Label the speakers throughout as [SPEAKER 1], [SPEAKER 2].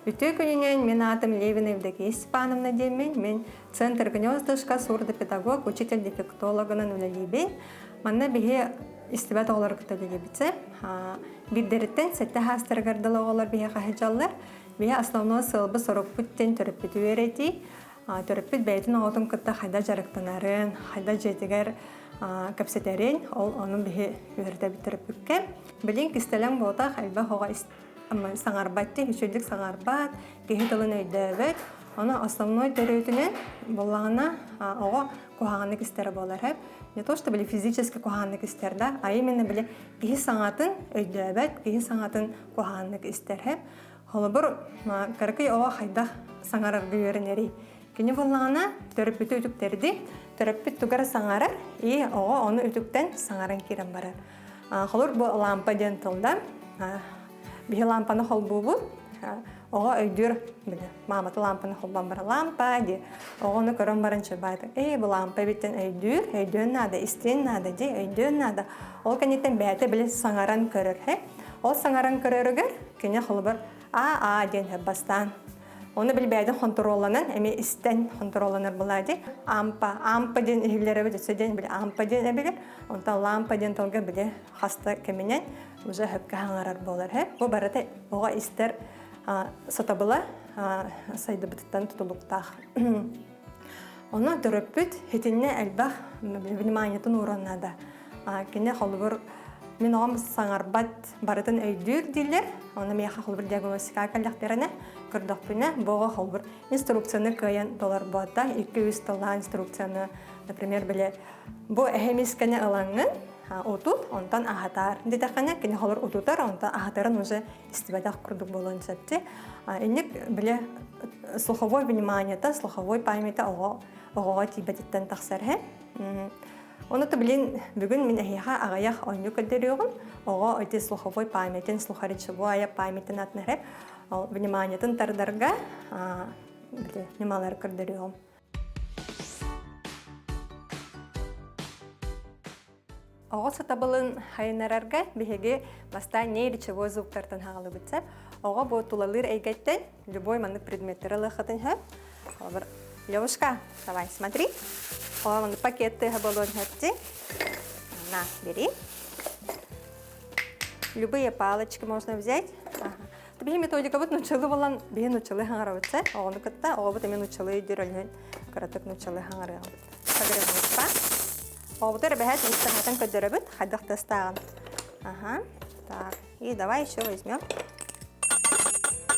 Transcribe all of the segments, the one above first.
[SPEAKER 1] Үтүө күнүнэн мин аатым Левина Евдокия Степановна диэммин. Мин Центр гнездышка сурдопедагог, учитель дефектологынан үлэлиибин. Манна биһи истибэт оҕолору кытта үлэлиибит. Биирдэриттэн сэттэ хаастарыгар дылы оҕолор биһиэхэ сылдьаллар. Биһи основной сыалбыт сорукпут диэн төрөппүтү үөрэтии. Төрөппүт бэйэтин оҕотун кытта хайда дьарыктанарын, хайда дьиэтигэр кэпсэтэрин, ол ону биһи үөрэтэбит төрөппүккэ. Билин кистэлэҥ буолтах элбэх оҕо саҥарбат дии, үчүгэйдик саҥарбат, киһи тылын өйдөөбөт. Ону основной төрүөтүнэн буоллаҕына оҕо куһаҕаннык истэрэ буолар эп. Не то что били физически куһаҕаннык истэр да, а именно били киһи саҥатын өйдөөбөт, киһи саҥатын куһаҕаннык истэр эп. Холобур, кыракый оҕо хайдах саҥарарга үөрэнэрий? Кини буоллаҕына төрөппүтү үтүктэрди, төрөппүт тугу эрэ саҥарар, и оҕо ону үтүктэн саҥаран киирэн барар. Холобур, бу лампа диэн тылда биһи лампаны холбуубут, оҕо өйдүүр, били, маамата лампаны холбоон барар лампа дии. Оҕону көрөн баран чыбаата, эй, бу лампа эбиттэн өйдүүр, өйдүөн наада, истиэн наада дии, өйдүөн наада. Ол кэнниттэн бэйэтэ били саҥаран көрөр, Ол саҥаран көрөрүгэр кини холобур а-а диэн бастаан Оны билбэйдин хонтуруолланан, эми истэн хонтуруолланар буолаа дии. Ампа, ампа диэн иһиллэр эбит, өссө диэн били ампа диэн эбигэр, онтон лампа диэн тылга били хаста кэминэн уже хөпкө хаҥарар буолар. Бу барыта оҕо истэр сатабыла сайдыбытыттан тутулуктаах. Онно төрөппүт итиннэ элбэх вниманиетын ууран наада. Кини холобур мин оҕом саҥарбат барытын өйдүүр дииллэр. Онно миэхэ холобур диагностикаҕа кэллэхтэринэ көрдөхпүнэ бу оҕо холобур инструкцияны кыайан толорбота, 2-3 тыллаах инструкцияны, например, били бу эһэ мискэни ылаҥҥын утут, онтон аһатаар диэтэххинэ кини холобур утутар, онтон аһатарын уже истибэтэх курдук буолуон сөп дии. Инник били слуховой вниманиета, слуховой памяти оҕо оҕоҕо тиийбэтиттэн тахсар иһэ. Ону то билин бүгүн мин эһиэхэ аҕыйах оонньуу көрдөрүөҕүм. Оҕо ити слуховой памятин, слухоречевая памятин атын эрэ вниманиетын тардарга били ньымалары көрдөрүөҕүм. Оҕо сатабылын хайынарарга биһиги бастаан неречевой звуктартан хаалыбыт сөп. Оҕо бу тулалыыр эйгэттэн любой маннык предметтери ылыаххытын сөп. Холобур, Левушка, давай, смотри. Холобур, маннык пакет тыаһа буолуон сөп На, бери. Любые палочки можно взять. Биһи методикабыт нуччалыы буолан, биһи нуччалыы хаҥарабыт сэ. Оҕону кытта, оҕобут эмиэ нуччалыы өйдүүр өлүһүн кыратык нуччалыы хаҥарыаҕыбыт. Сагырыҥҥыппа. Оҕобутугар эбэһээт инстаграмтан көрдөрөбүт, хайдах тыастааҕын. Ага, так, и давай еще возьмем.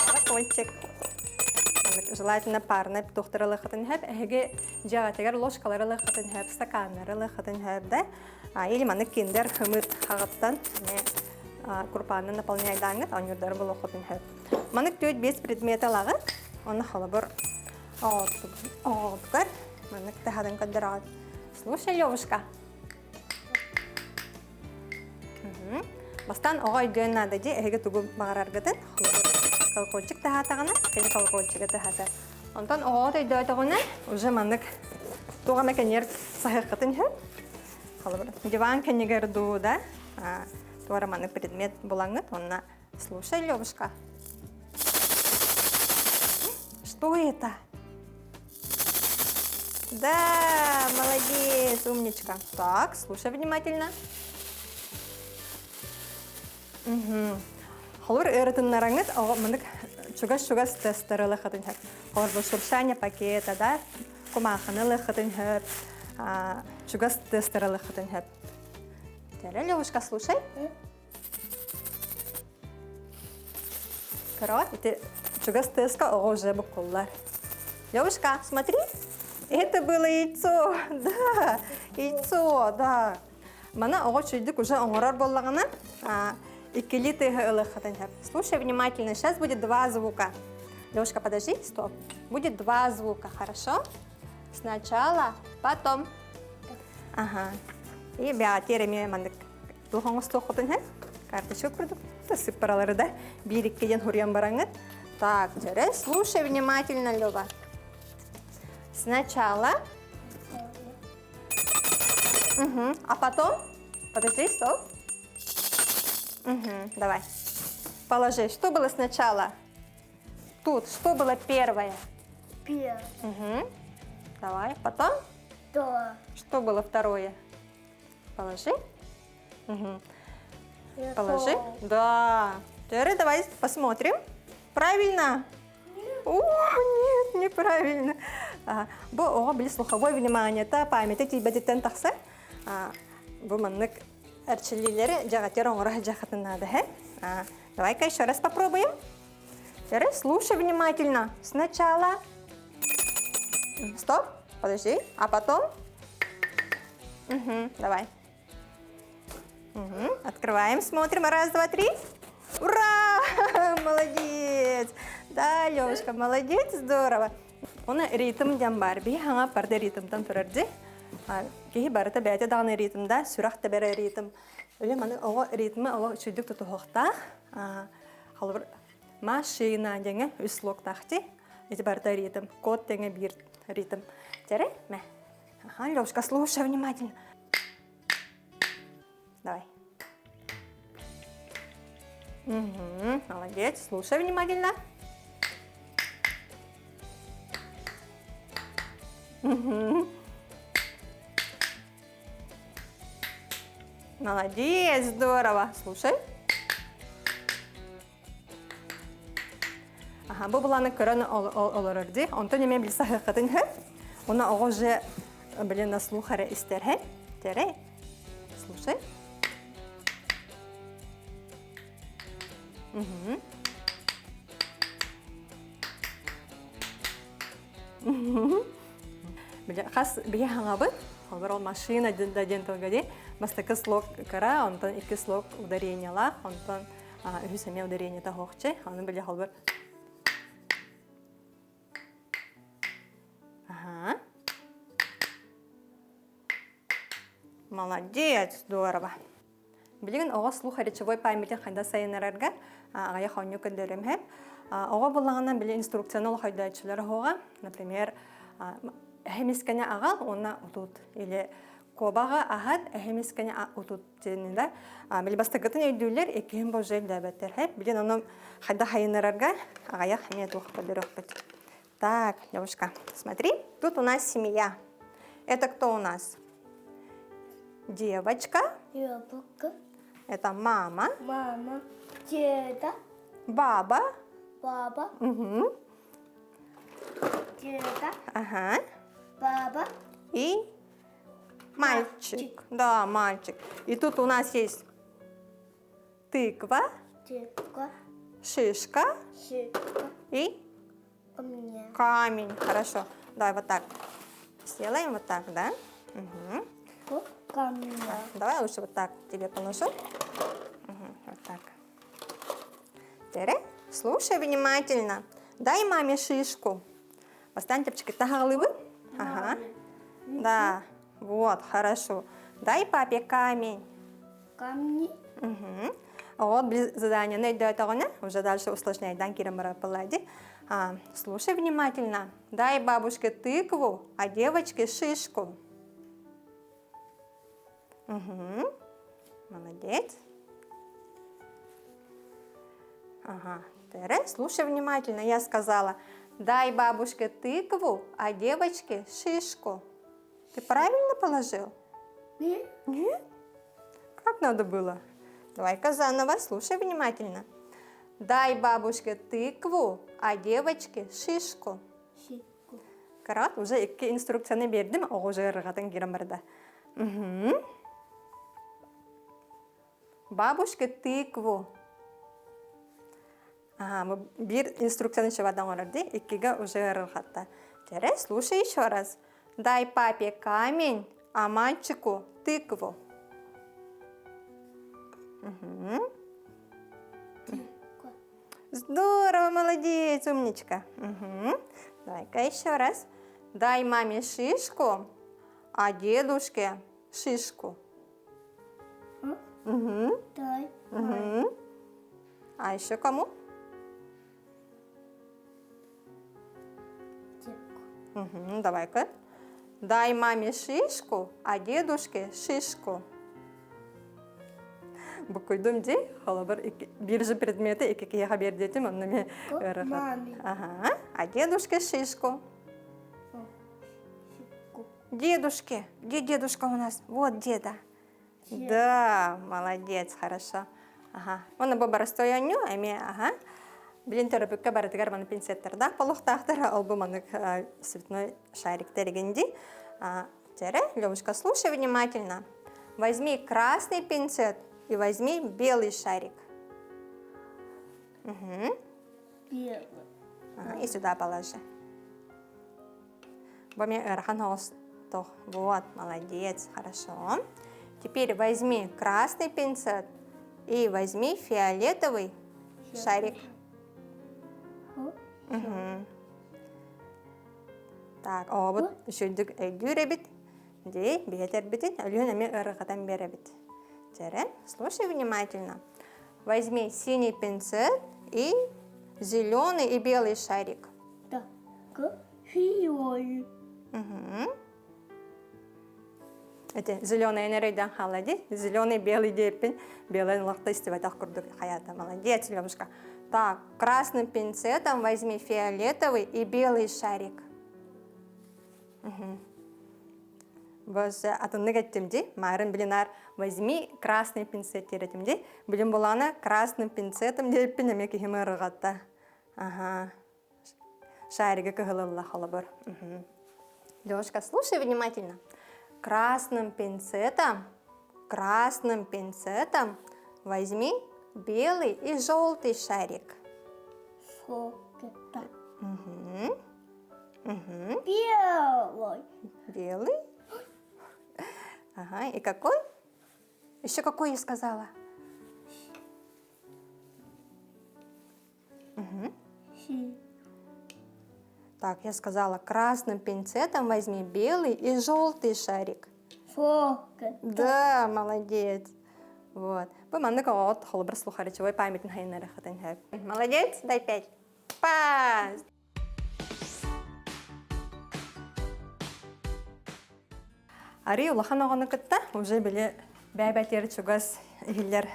[SPEAKER 1] Колокольчик. Желательно парный петухтары ылыаххытын сөп. Эһиги дьиэҕитигэр ложкалары ылыаххытын сөп, стаканнары ылыаххытын сөп да. Или маннык киндер хымыт хаҕыттан курпаанын наполняйдааҥҥыт оонньуурдары булуоххутун сөп. Маннык 4-5 предмет ылаҕыт. Онно холобур оҕоҕутугар маннык таһарын көрдөрөҕүт. Слушай, Левушка. Бастаан оҕо өйдүөн наада дии, эһиги тугу баҕараргытын. Колокольчик таһаатаҕына, кини колокольчигы таһаатар. Онтон оҕоҕут өйдөөтөҕүнэ, уже маннык туох эмэ кэннигэр саһыаххытын сөп. Холобур, диван кэннигэр дуу да, туора маннык предмет булаҥҥыт, онно слушай, Левушка. Что это? Да, молодец, умничка. Так, слушай внимательно. Угу. Холур ыарытыннараҥыт оҕо мынык чугас-чугас тестары ылыаххытын сөп. Холобур, шуршание пакета, да, кумаахыны ылыаххытын сөп, чугас тестары ылыаххытын сөп. Теля, Левушка, слушай. Кыра, ити чугас тыаска оҕо уже буккуллар. Левушка, смотри, это было яйцо, да, яйцо, да. Мана оҕо чүйдүк уже оҥорор буоллаҕына, иккилии тыаһы ылыаххытын сөп. Слушай внимательно, сейчас будет два звука. Левушка, подожди, стоп. Будет два звука, хорошо? Сначала, потом. Ага. И бэҕэтиэр эмиэ маннык туох оҥостуоххутун иһин карточка курдук сыппаралары да биир икки диэн хуруйан бараҥҥыт. Так, дьэрэ, слушай внимательно, Лёва. Сначала. Угу. А потом? Подожди, стоп. Угу, давай. Положи. Что было сначала? Тут что было первое?
[SPEAKER 2] Первое.
[SPEAKER 1] Угу. Давай, потом?
[SPEAKER 2] Да.
[SPEAKER 1] Что было второе? Положи. Угу. Положи. Да. Теперь давай посмотрим. Правильно? О, нет, неправильно. Бу оҕо били слуховой вниманиета памяти тиийбэтиттэн тахсар. Бу маннык эрчиллиилэри дьаҕатер оҥоро сылдьаххытын наада һэ. Давай-ка еще раз попробуем. Теперь слушай внимательно. Сначала. Стоп, подожди. А потом? Угу, давай. Угу. Открываем, смотрим. Раз, два, три. Ура! Молодец! Да, Лёшка, молодец, здорово. Оны ритм диэн баар. Биһи хаҥа парда ритмтан турар дии. Киһи барыта бэйэтэ даҕаны ритмда, сүрэх тэбэрэ ритм. Өлө маны оҕо ритмы оҕо үчүгдүк тутуһуохтаах. Холобур, машина диэҥэ үс слогтаах дии. Ити барыта ритм. Код тэҥэ биир ритм. Дьэрэ, мэ. Ага, Лёшка, слушай внимательно. Давай. Угу, молодец. Слушай внимательно. Угу. Молодец, здорово. Слушай. Аха, бу былааны көрөн олорор дии. Онтон эмиэ билсэ саһыаххытын үһү. Уна оҕо уже блин на слух эрэ истэр һэ. Терей. Слушай. Угу. Хас биһи хаҥабыт, холбор ол машина да диэн тылга дии, бастакы слог кыра, онтон икки слог ударениелаах, онтон үһүс эмиэ ударениета хоохче, ону били холбор Ага. Молодец, здорово. Билигин оҕо слух речевой памятин хайда сайыннарарга аҕыйах оонньуу көрдөрүм һэп. Оҕо буллаҕына били инструкцияны олохойдооччулар оһуоҕа. Например, эһэмискэни аҕал уонна утут или куобаҕы аһат эһэмискэни утут диэн да били бастакытын өйдүүллэр иккиһин боже өйдөөбөттөр һэп. Билин ону хайда хайыннарарга аҕыйах эмиэ туох көрдөрүөхпүт. Так, девушка, смотри, тут у нас семья. Это кто у нас? Девочка.
[SPEAKER 2] Девочка.
[SPEAKER 1] Это мама.
[SPEAKER 2] Мама. Деда.
[SPEAKER 1] Баба.
[SPEAKER 2] Баба.
[SPEAKER 1] Угу.
[SPEAKER 2] Деда.
[SPEAKER 1] Ага.
[SPEAKER 2] Баба.
[SPEAKER 1] И мальчик. мальчик. Да, мальчик. И тут у нас есть тыква.
[SPEAKER 2] Тыква.
[SPEAKER 1] Шишка.
[SPEAKER 2] Шишка.
[SPEAKER 1] И
[SPEAKER 2] Камень.
[SPEAKER 1] Камень. Хорошо. Давай вот так. Сделаем вот так, да? Угу.
[SPEAKER 2] Камень.
[SPEAKER 1] Давай лучше вот так тебе положу. Угу, вот так. Тере, слушай внимательно. Дай маме шишку. Бастан тепчики тагалыбы. Ага. Да. Вот, хорошо. Дай папе камень.
[SPEAKER 2] Камни.
[SPEAKER 1] Угу. Вот задание найдет уже дальше усложняет. Дан Кира Мараполади. А, слушай внимательно. Дай бабушке тыкву, а девочке шишку. Угу. Молодец. Ага. Тере, слушай внимательно. Я сказала, дай бабушке тыкву, а девочке шишку. Ты правильно положил?
[SPEAKER 2] Нет.
[SPEAKER 1] Нет? Как надо было? Давай-ка заново, слушай внимательно. Дай бабушке тыкву, а девочке шишку.
[SPEAKER 2] Шишку.
[SPEAKER 1] Карат уже икки инструкцияны бердим, оҕо уже ырҕатын киирэн барда. Угу. Бабушке тыкву. Ага, биир инструкцияны чыбадан оҥорор дии, иккигэ уже ырылхатта. Тере, слушай еще раз. Дай папе камень, а мальчику тыкву. Угу. Здорово, молодец, умничка. Угу. Давай-ка еще раз. Дай маме шишку, а дедушке шишку. Угу.
[SPEAKER 2] Дай.
[SPEAKER 1] Угу. А еще кому? Угу, давай-ка. Дай маме шишку, а дедушке шишку. Буккуйдум дии. Холобур, биир же предмети икки киһиэхэ биэрдиэтим, онно эмиэ ыарахан. Ага. А дедушке шишку. Дедушке. Где дедушка у нас? Вот деда. Да, молодец, хорошо. Ага. Оны бу боростой оонньуу эмиэ ага. Билин төрөпүккэ барытыгар маны пинцеттердаах полохтаахтар, ол бу манык цветной шариктер игинди. Тере, Левушка, слушай внимательно. Возьми красный пинцет и возьми белый шарик. Угу.
[SPEAKER 2] Белый.
[SPEAKER 1] Ага, и сюда положи. Бу эмиэ ыарахан оҕостох. Вот, молодец, хорошо. Теперь возьми красный пинцет и возьми фиолетовый шарик. Угу. Так, оҕобут үчүгдүк өйдүүр эбит. Дии, биһэтэрбитин өлүөн эмиэ ыарырҕатан биэрэбит. Чэрэ, слушай внимательно. Возьми синий пинцет и зеленый и белый шарик.
[SPEAKER 2] Так, фиоль.
[SPEAKER 1] Угу. Эти зеленый нерейден хаалла Зеленый, белый диэппин. Белый лахта истибэтэх курдук хаята. Молодец, Левушка. Так, красным пинцетом возьми фиолетовый и белый шарик. Угу. Бос атыннык эттим ди. Марын блинар возьми красный пинцет диэтим ди. Билим булана красным пинцетом диэппин эмиэ киһим ырыгатта. Ага. Шарига кыһылылла холобур. Лешка, слушай внимательно. Красным пинцетом, красным пинцетом возьми белый и желтый шарик.
[SPEAKER 2] Сколько?
[SPEAKER 1] Угу. Угу.
[SPEAKER 2] Белый.
[SPEAKER 1] Белый. Ага, и какой? Еще какой я сказала? Угу. Так, я сказала, красным пинцетом возьми белый и желтый шарик.
[SPEAKER 2] Фока.
[SPEAKER 1] Да, молодец. Вот. Бу маннык оҕоҕут холобур слухарычевой памятын хайыннарыхытын хөп. Молодец, дай пять. Пас! Арый улахан оҕону кытта уже били бэйбэтиэр чугас иһиллэр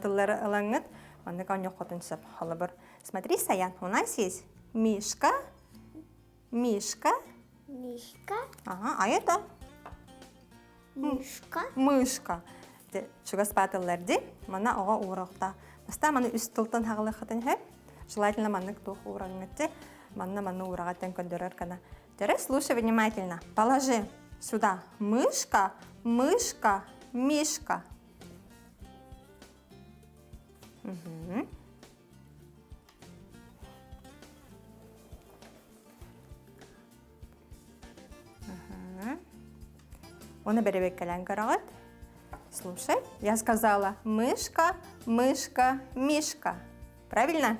[SPEAKER 1] тыллары ылаҥҥыт маннык оонньуоххутун сөп. Холобур, смотри, Саян, у нас есть Мишка, Мишка.
[SPEAKER 2] Мишка.
[SPEAKER 1] Ага, а это?
[SPEAKER 2] Мышка.
[SPEAKER 1] Мышка. Чугас баатыллар ди. Мана оҕо уурахта. Баста маны үс тылтан хаҕылыххытын сөп. Желательно маннык туох уураҥҥытты. Манна манны уураҕаттан көрдөрөр гына. Теперь слушай внимательно. Положи сюда мышка, мышка, мишка. Угу. Оны бэрэбиэккэлээн көрөҕүт. Слушай, я сказала мышка, мышка, мишка. Правильно?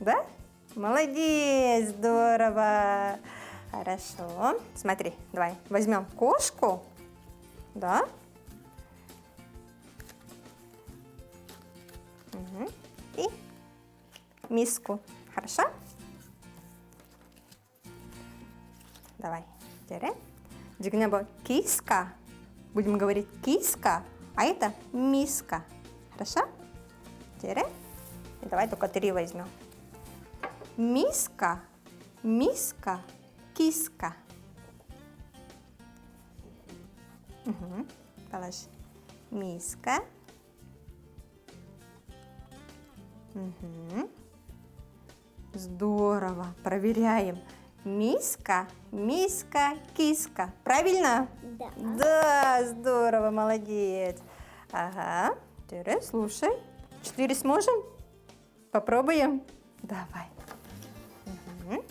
[SPEAKER 1] Да? Молодец, здорово. Хорошо. Смотри, давай возьмем кошку. Да? Угу. И миску. Хорошо? Давай, теперь. Дьигинэ киска. Будем говорить киска, а это миска. Хорошо? Теперь. И давай только три возьмем. Миска, миска, киска. Угу. Положи. Миска. Угу. Здорово. Проверяем. Миска, миска, киска. Правильно?
[SPEAKER 2] Да.
[SPEAKER 1] Да, здорово, молодец. Ага. Теперь слушай. Четыре сможем? Попробуем? Давай. Угу.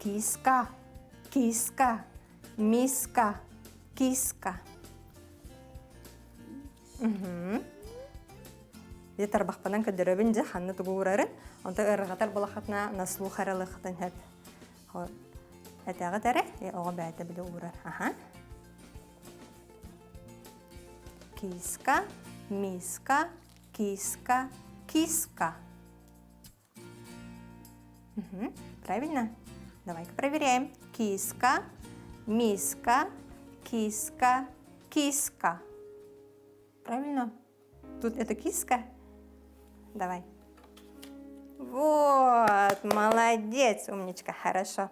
[SPEAKER 1] Киска, киска, миска, киска. Угу. Дьэ тарбахпынан көрдөрөбүн дьэ ханна тугу уурарын, онтон ыарырҕатар буолаххытына на слух аралыаххытын сөп. Этэҕит эрэ, оҕо бэйэтэ били уурар. Аха. Киска, миска, киска, киска. Угу, правильно? Давай-ка проверяем. Киска, миска, киска, киска. Правильно? Тут это киска? Давай. Вот, молодец, умничка, хорошо.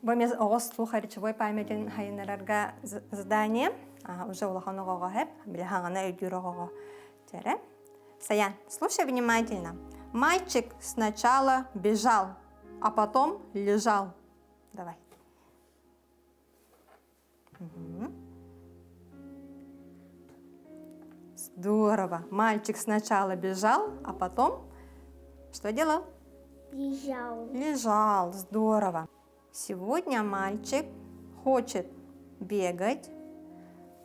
[SPEAKER 1] Бу эмиэ оҕо слуха речевой памятин хайынарарга задание уже улахан оҕоҕо хэп, били хаҥана өйдүүр оҕоҕо. Чэрэ. Саян, слушай внимательно. Мальчик сначала бежал, а потом лежал. Давай. Угу. Здорово. Мальчик сначала бежал, а потом что делал?
[SPEAKER 2] Лежал.
[SPEAKER 1] Лежал. Здорово. Сегодня мальчик хочет бегать,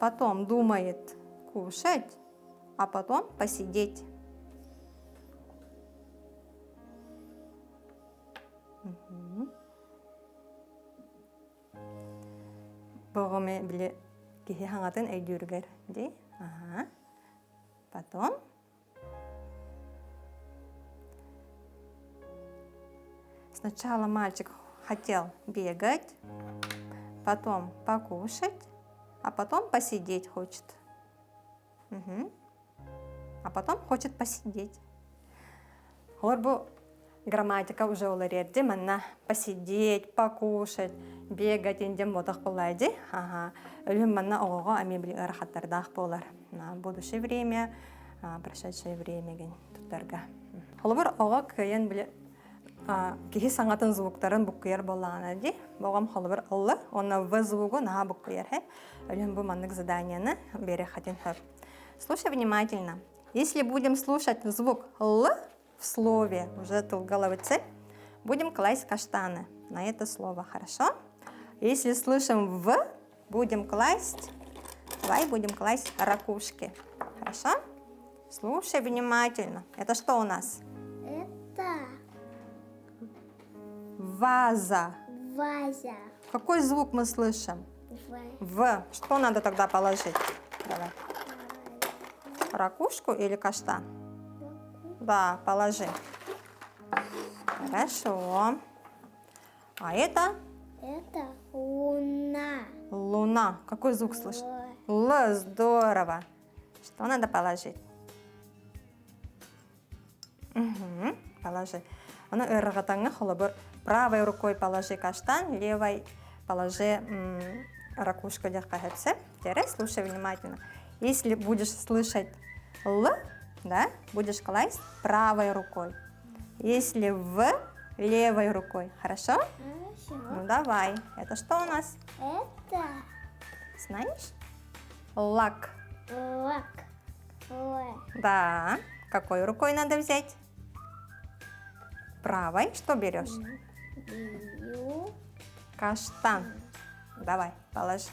[SPEAKER 1] потом думает кушать, а потом посидеть. Угу. Боҕоме били киһи хаҥатын өйдүүргэр дии. Аха. Потом Сначала мальчик хотел бегать, потом покушать, а потом посидеть хочет. Угу. А потом хочет посидеть. Олор бу грамматика уже уларыйар манна посидеть, покушать, бегать диэн буотах буоллаа дии. Ага. Өлүм манна оҕоҕо эмиэ били ыарахаттардаах буолар. На будущее время, прошедшее время ген туттарга. Холобур оҕо кыайан били киһи саҥатын звуктарын буккуйар буоллаҕына дии. Оҕом холобур ылла, уонна в звугу наһаа буккуйар хэ. Өлүм бу маннык заданияны берехатын хөп. Слушай внимательно. Если будем слушать звук «л» в слове, уже тылголовицы, будем класть каштаны на это слово, хорошо? Если слышим «в», будем класть, давай будем класть ракушки, хорошо? Слушай внимательно. Это что у нас?
[SPEAKER 2] Это
[SPEAKER 1] Ваза.
[SPEAKER 2] Ваза.
[SPEAKER 1] Какой звук мы слышим?
[SPEAKER 2] В.
[SPEAKER 1] В. Что надо тогда положить? Давай. Ракушку или каштан? Да, положи. Хорошо. А это?
[SPEAKER 2] Это луна.
[SPEAKER 1] Луна. Какой звук слышишь? Л. Здорово. Что надо положить? Угу, положи. Ону ыарырҕатаҥҥа холобур правой рукой положи каштан, левой положи ракушку диэххэ сөпсө. Теперь слушай внимательно. Если будешь слышать «л», да, будешь класть правой рукой. Если «в», левой рукой. Хорошо?
[SPEAKER 2] Хорошо.
[SPEAKER 1] Ну давай. Это что у нас?
[SPEAKER 2] Это
[SPEAKER 1] Знаешь? Лак.
[SPEAKER 2] лак. Л.
[SPEAKER 1] Да. Какой рукой надо взять? Правой. Что берешь?
[SPEAKER 2] Бью.
[SPEAKER 1] Каштан. Давай, положи.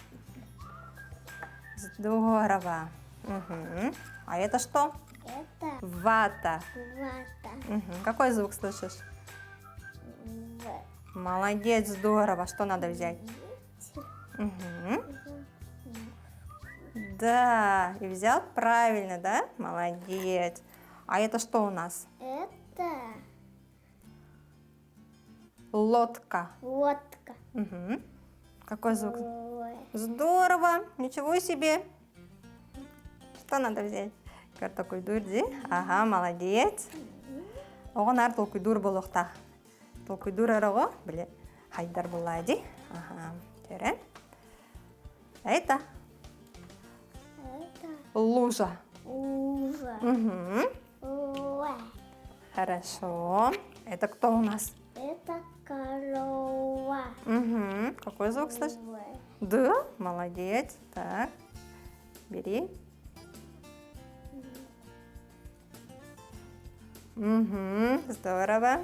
[SPEAKER 1] Здорово. Угу. А это что?
[SPEAKER 2] Это
[SPEAKER 1] Вата.
[SPEAKER 2] вата.
[SPEAKER 1] Угу. Какой звук слышишь?
[SPEAKER 2] В.
[SPEAKER 1] Молодец, здорово. Что надо взять? Угу. Да, и взял правильно, да? Молодец. А это что у нас?
[SPEAKER 2] Это
[SPEAKER 1] Лодка.
[SPEAKER 2] лодка.
[SPEAKER 1] Угу. Какой звук?
[SPEAKER 2] Л.
[SPEAKER 1] Здорово! Ничего себе! Что надо взять? Картокуйдур дии. Ага, молодец. Оҕо наар толкуйдуур буолуохтаах. Толкуйдуур эрэ оҕо, били, хайдар буоллаа дии. Ага, көрөн. Это
[SPEAKER 2] Это
[SPEAKER 1] лужа.
[SPEAKER 2] лужа.
[SPEAKER 1] Угу.
[SPEAKER 2] Л.
[SPEAKER 1] Хорошо. Это кто у нас?
[SPEAKER 2] Это корова.
[SPEAKER 1] Угу. Какой звук слышишь?
[SPEAKER 2] В.
[SPEAKER 1] Да, молодец. Так, бери. Угу, здорово.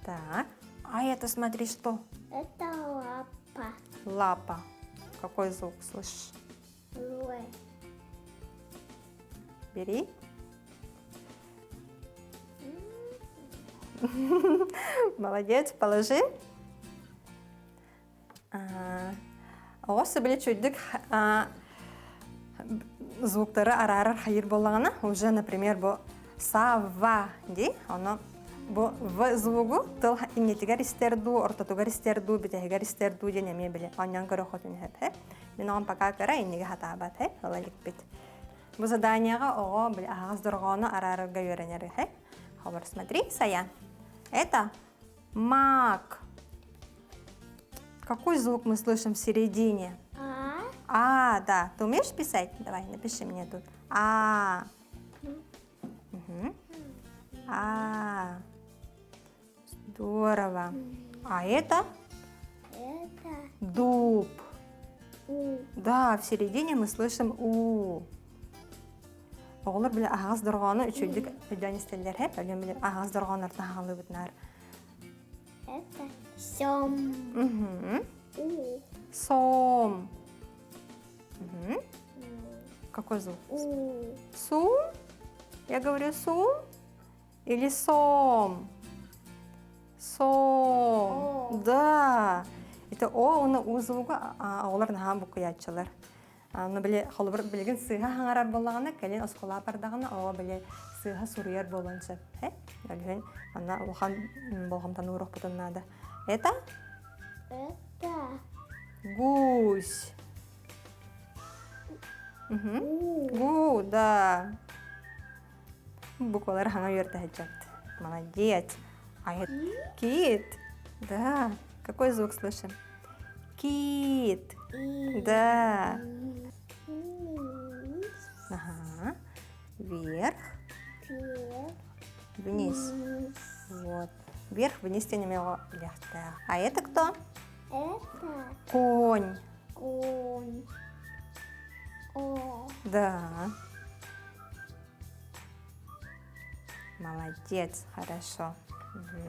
[SPEAKER 1] Так, а это смотри что?
[SPEAKER 2] Это лапа.
[SPEAKER 1] Лапа. Какой звук слышишь?
[SPEAKER 2] Л.
[SPEAKER 1] Бери. Молодец, положи. Оҕо сөбүлэ чүйдүк звуктары араарар хайыр буоллаҕына, уже, например, бу сава дии, ону бу в звугу тыл иннитигэр истэр дуу, ортотугар истэр дуу, бүтэһигэр истэр дуу диэн эмиэ били оонньоон көрө хотун сөп. Мин оҕом пока кыра иннигэ хатаабат, ыла иликпит. Бу заданиеҕа оҕо били аһаҕас дорҕоону араарарга үөрэнэр үһү. Хобор, смотри, Саян. Это мак. Какой звук мы слышим в середине?
[SPEAKER 2] А.
[SPEAKER 1] А, да. Ты умеешь писать? Давай, напиши мне тут. А. Угу. А. Здорово. А это?
[SPEAKER 2] Это
[SPEAKER 1] Дуб.
[SPEAKER 2] У.
[SPEAKER 1] Да, в середине мы слышим У. Оҕолор били аһаҕас дорҕоону үчүгэйдик өйдөөн истэллэр һэп, өлүөн били аһаҕас дорҕооннортон хааллыбытынаар.
[SPEAKER 2] Это сом.
[SPEAKER 1] Угу.
[SPEAKER 2] У.
[SPEAKER 1] Сом. Угу. Какой звук?
[SPEAKER 2] У.
[SPEAKER 1] Сум? Я говорю сум или сом? Сом.
[SPEAKER 2] О.
[SPEAKER 1] Да. Это о уонна у звуга оҕолор наһаа буккуйааччылар. Аны били холобур билигин сыыһа хаҥарар буоллаҕына, кэлин оскуолаҕа бардаҕына оҕо били сыыһа суруйар буолуон сөп. Өлүһүн манна улахан болҕомтону ууруохпутун наада. Это?
[SPEAKER 2] Это
[SPEAKER 1] Гусь. Угу. Гу, да. Буквалар хаҥа үөрдэ сылдьабыт. Молодец. А это кит. Да. Какой звук слышим? Кит. Да. Ага. Вверх. Вниз. Вот. Вверх, вниз тенемеҕэ лехтэ. А это кто?
[SPEAKER 2] Это
[SPEAKER 1] Конь.
[SPEAKER 2] конь. О.
[SPEAKER 1] Да. Молодец, хорошо. Угу.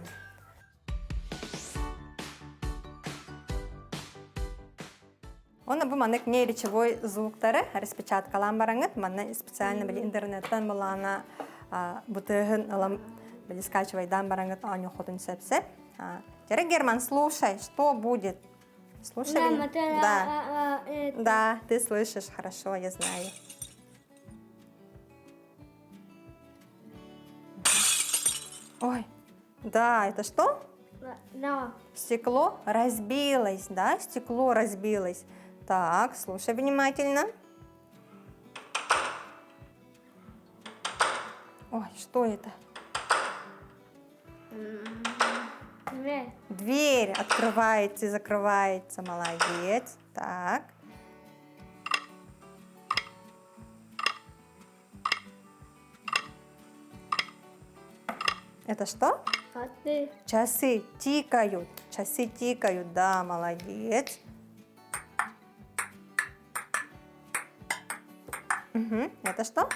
[SPEAKER 1] Оны бу маннык неречевой звуктары распечаткалаан бараҥыт манна специально били интернеттан балаана бутыһын ылам били скачивайдаан бараҥыт оонньуоххутун сөп-сөп. Дьэ, Герман, слушай, что будет? Слушай.
[SPEAKER 2] Мама,
[SPEAKER 1] Да. Да, ты слышишь, хорошо, я знаю. Ой, да, это что?
[SPEAKER 2] Да.
[SPEAKER 1] Стекло разбилось, да? Стекло разбилось. Так, слушай внимательно. Ой, что это?
[SPEAKER 2] Дверь.
[SPEAKER 1] Дверь открывается и закрывается. Молодец. Так. Это что?
[SPEAKER 2] Часы.
[SPEAKER 1] Часы тикают. Часы тикают, да, молодец. Угу. Это что?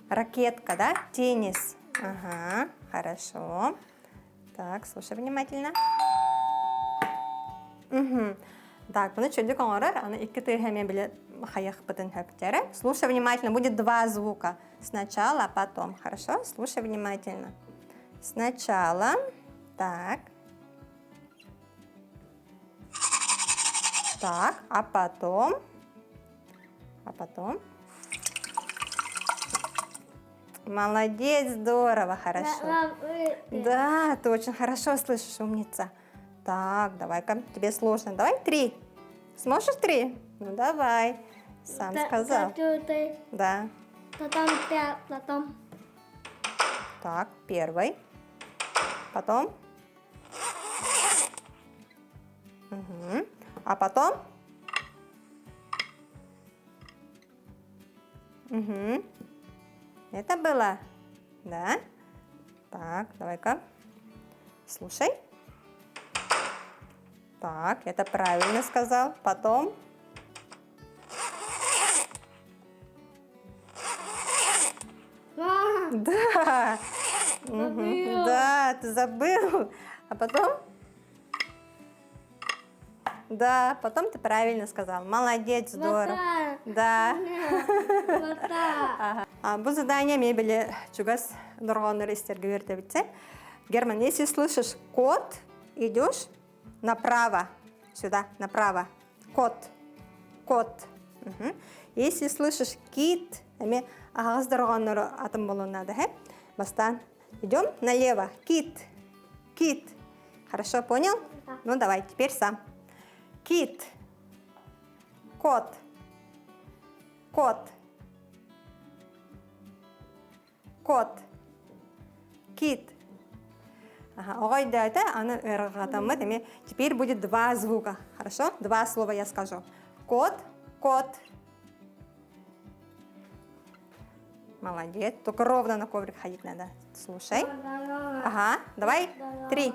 [SPEAKER 1] Ракетка, да? Теннис. Ага, хорошо. Так, слушай внимательно. Угу. Так, бұны чөдік оңорор, аны икки тыһа биле хайахпытын хөптері. Слушай внимательно, будет два звука. Сначала, а потом. Хорошо? Слушай внимательно. Сначала. Так. Так, а потом. А потом. Молодец, здорово, хорошо. Да, ты очень хорошо слышишь, умница. Так, давай-ка, тебе сложно. Давай три. Сможешь три? Ну, давай. Сам сказал. Да.
[SPEAKER 2] Потом пять, потом.
[SPEAKER 1] Так, первый. Потом. Угу. А потом? Угу. Это было? Да? Так, давай-ка. Слушай. Так, это правильно сказал. Потом.
[SPEAKER 2] А,
[SPEAKER 1] Да. Мгм. Да, ты забыл. А потом? Да, потом ты правильно сказал. Молодец, здорово. Да.
[SPEAKER 2] Вот так.
[SPEAKER 1] А, бу задание мебели чугас дорҕооннору истэргэ үөрдэбитсэ. Герман, если слышишь кот, идешь направо, сюда, направо. Кот, кот. Мгм. Если слышишь кит, эми аҕас дорҕооннору атын буолуон надо, хэ? Бастаан идем налево. Кит, кит. Хорошо, понял?
[SPEAKER 2] Да.
[SPEAKER 1] Ну давай, теперь сам. Кит, кот. Кот. Кот. Кит. Ага, оҕо өйдөөтө, аны ыарырҕатаммыт эмиэ. Теперь будет два звука. Хорошо? Два слова я скажу. Кот, кот. Молодец. Только ровно на коврик ходить надо. Слушай. Ага, давай. Три.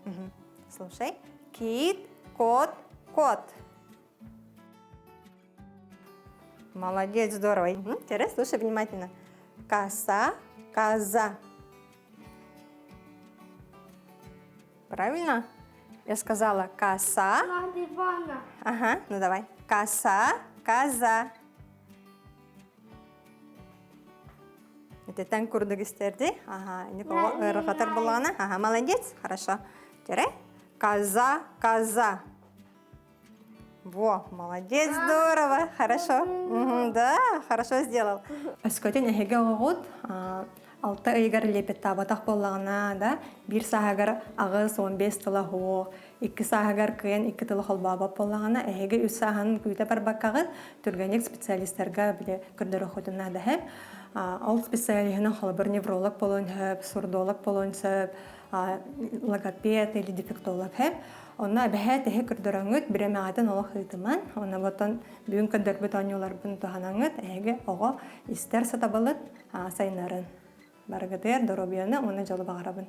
[SPEAKER 1] Угу. Слушай. Кит, кот, кот. Молодец, здорово. Угу. Теперь слушай внимательно. Коса, коза. Правильно? Я сказала коса. Ага, ну давай. Коса, коза. Этетен курдук истерди. Ага, никого ырыгатар буллаҕына. Ага, молодец, хорошо. Тере. Коза, коза. Во, молодец, здорово, хорошо. Угу, да, хорошо сделал. Өскөтүн эһиги оҕоҕут алта ыйыгар лепеттаабатах буоллаҕына да, биир сааһыгар 8-15 тыла суох, икки сааһыгар кыайан икки тылы холбообот буоллаҕына, эһиги үс сааһын күүтэ барбаккаҕыт, түргэнник специалистарга били көрдөрүөххүтүн наада һэ. Ол специалиһынан холобур невролог буолуон сөп, сурдолог буолуон сөп, логопед или дефектолог һэ. Онно эбэһээт эһи көрдөрөҥҥүт, бириэмэҕитин олох ыытыман, уонна оттон бүгүн көрдөрбүт оонньууларбын туһанаҥҥыт, эһиги оҕо истэр сатабылын сайыннарын. Барыгытыгар доруобуйаны уонна дьолу баҕарабын.